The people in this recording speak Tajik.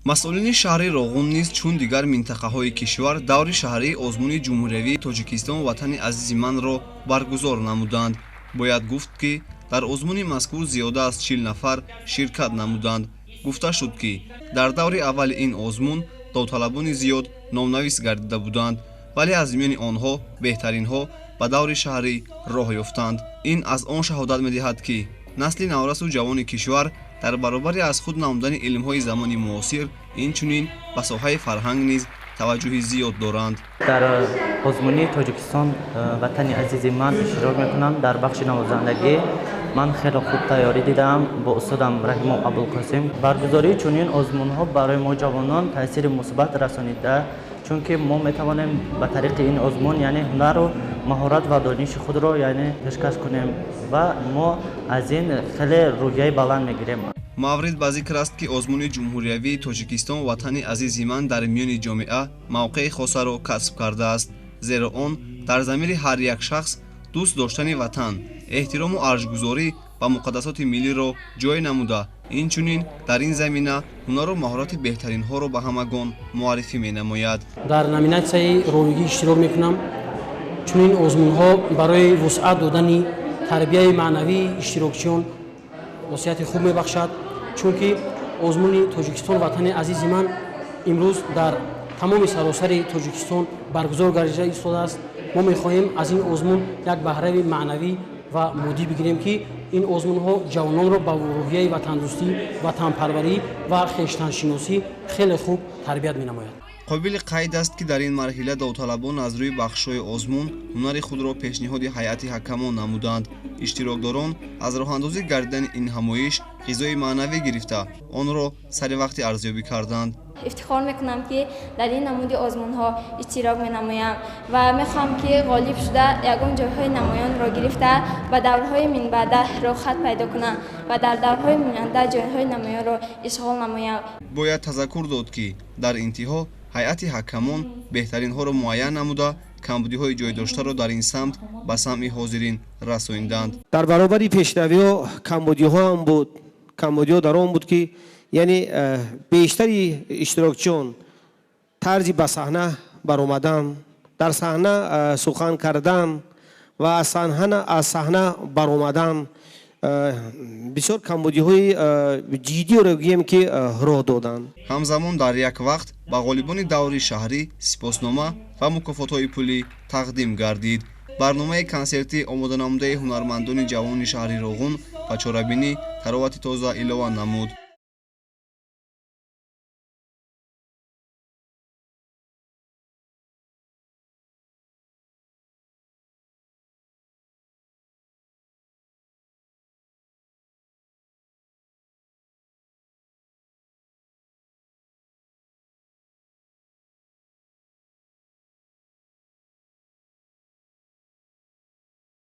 Масъулини шаҳри Роғун низ чун дигар минтақаҳои кишвар даври шаҳрии озмуни ҷумҳуриявии Тоҷикистон «Ватани азизи манро» баргузор намуданд. Бояд гуфт, ки дар озмуни мазкур зиёда аз 40 нафар ширкат намуданд. Гуфта шуд, ки дар даври аввали ин озмун довталабони зиёд номнавис гардида буданд, вале аз миёни онҳо беҳтаринҳо ба даври шаҳрӣ роҳ ёфтанд. Ин аз он шаҳодат медиҳад, ки насли наврасу ҷавони кишвар дар баробари аз худ намудани илмҳои замони муосир, инчунин ба соҳаи фарҳанг низ таваҷҷӯҳи зиёд доранд. Дар озмуни Тоҷикистон «Ватани азизи ман» иштирок мекунам дар бахши навозандагӣ. Ман хеле хуб тайёрӣ дидаам бо устодам Раҳимов Абулқосим. Баргузории чунин озмунҳо барои мо ҷавонон таъсири мусбат расонида, чунки мо метавонем ба тариқи ин озмун, яъне ҳунару маҳорат ва дониши худро, яъне пешкаш кунем ва мо аз ин хеле рӯҳияи баланд мегирем. Маврид ба зикр аст, ки озмуни ҷумҳуриявии Тоҷикистон «Ватани азизи ман» дар миёни ҷомеа мавқеи хосаро касб кардааст, зеро он дар замири ҳар як шахс дӯст доштани ватан, эҳтирому арҷгузорӣ ба муқаддасоти миллиро ҷой намуда, инчунин дар ин замина ҳунару маҳорати беҳтаринҳоро ба ҳамагон муаррифӣ менамояд. Дар номинатсияи ровигӣ иштирок мекунам. Чунин озмунҳо барои вусъат додани тарбияи маънавии иштирокчиён хосияти хуб мебахшад, чунки озмуни Тоҷикистон «Ватани азизи ман» имрӯз дар тамоми саросари Тоҷикистон баргузор гардида истодааст. Мо мехоҳем аз ин озмун як баҳраи маънавӣ ва моддӣ бигирем, ки ин озмунҳо ҷавононро ба рӯҳияи ватандӯстӣ, ватанпарварӣ ва хештаншиносӣ хеле хуб тарбият менамояд. Қобили қайд аст, ки дар ин марҳила довталабон аз рӯи бахшҳои озмун ҳунари худро пешниҳоди ҳайати ҳакамон намуданд. Иштирокдорон аз роҳандозӣ гардидани ин ҳамоиш ғизои маънавӣ гирифта, онро сари вақти арзёбӣ карданд. Ифтихор мекунам, ки дар ин намуди озмунҳо иштирок менамоям ва мехоҳам, ки ғолиб шуда, ягон ҷойҳои намоёнро гирифта, ба даврҳои минбаъда роҳхат пайдо кунам ва дар даврҳои минбаъда ҷойҳои намоёнро ишғол намоям. Бояд тазаккур дод, ки дар интиҳо ҳайати ҳакамон беҳтаринҳоро муайян намуда, камбудиҳои ҷойдоштаро дар ин самт ба самъи ҳозирин расонданд. Дар баробари пешравиҳо камбудиҳо ҳам буд. Камбудиҳо дар он буд, ки яъне бештари иштирокчиён тарзи ба саҳна баромадан, дар саҳна сухан кардан ва аз саҳна баромадан бисёр камбудиҳои ҷиддиро гӯем, ки роҳ доданд. Ҳамзамон дар як вақт ба ғолибони даври шаҳрӣ сипоснома ва мукофотҳои пулӣ тақдим гардид. Барномаи консертӣ омоданамудаи ҳунармандони ҷавони шаҳри Роғун ба чорабинӣ таровати тоза илова намуд.